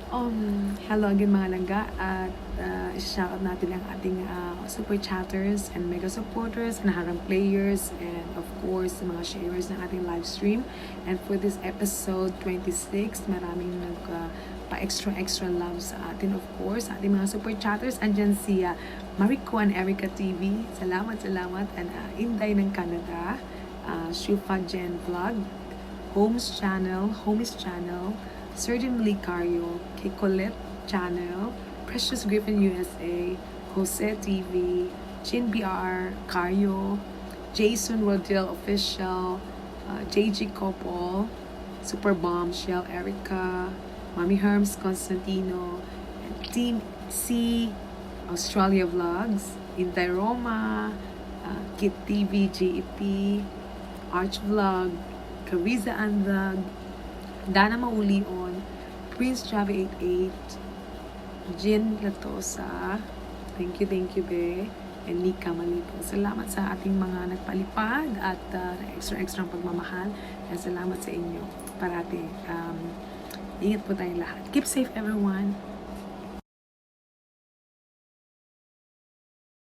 Hello again, mga langga, at shoutout natin ang ating super chatters and mega supporters and harang players and, of course, mga sharers ng ating live stream. And for this episode 26, maraming nag pa extra extra love sa atin, of course, sa ating mga super chatters. Andyan si Mariko and Erica TV. Salamat, salamat. And Inday ng Canada, Shufa Jen Vlog, Homes Channel, Homies Channel, Sergeant Licario, Kikolette Channel, Precious Griffin USA, Jose TV, Chin BR, Cario, Jason Rodel Official, JG Couple, Super Bombshell Erica, Mami Herms Constantino, and Team C, Australia Vlogs, Intay Roma, Kit TV, GEP, Arch Vlog, Cariza Anvlog, Dana Maulion, Prince Javi 88, Jin Latosa, thank you, be, and Nika Malito. Salamat sa ating mga nagpalipad at extra extra pagmamahal. And salamat sa inyo parati. Ingat po tayong lahat. Keep safe, everyone.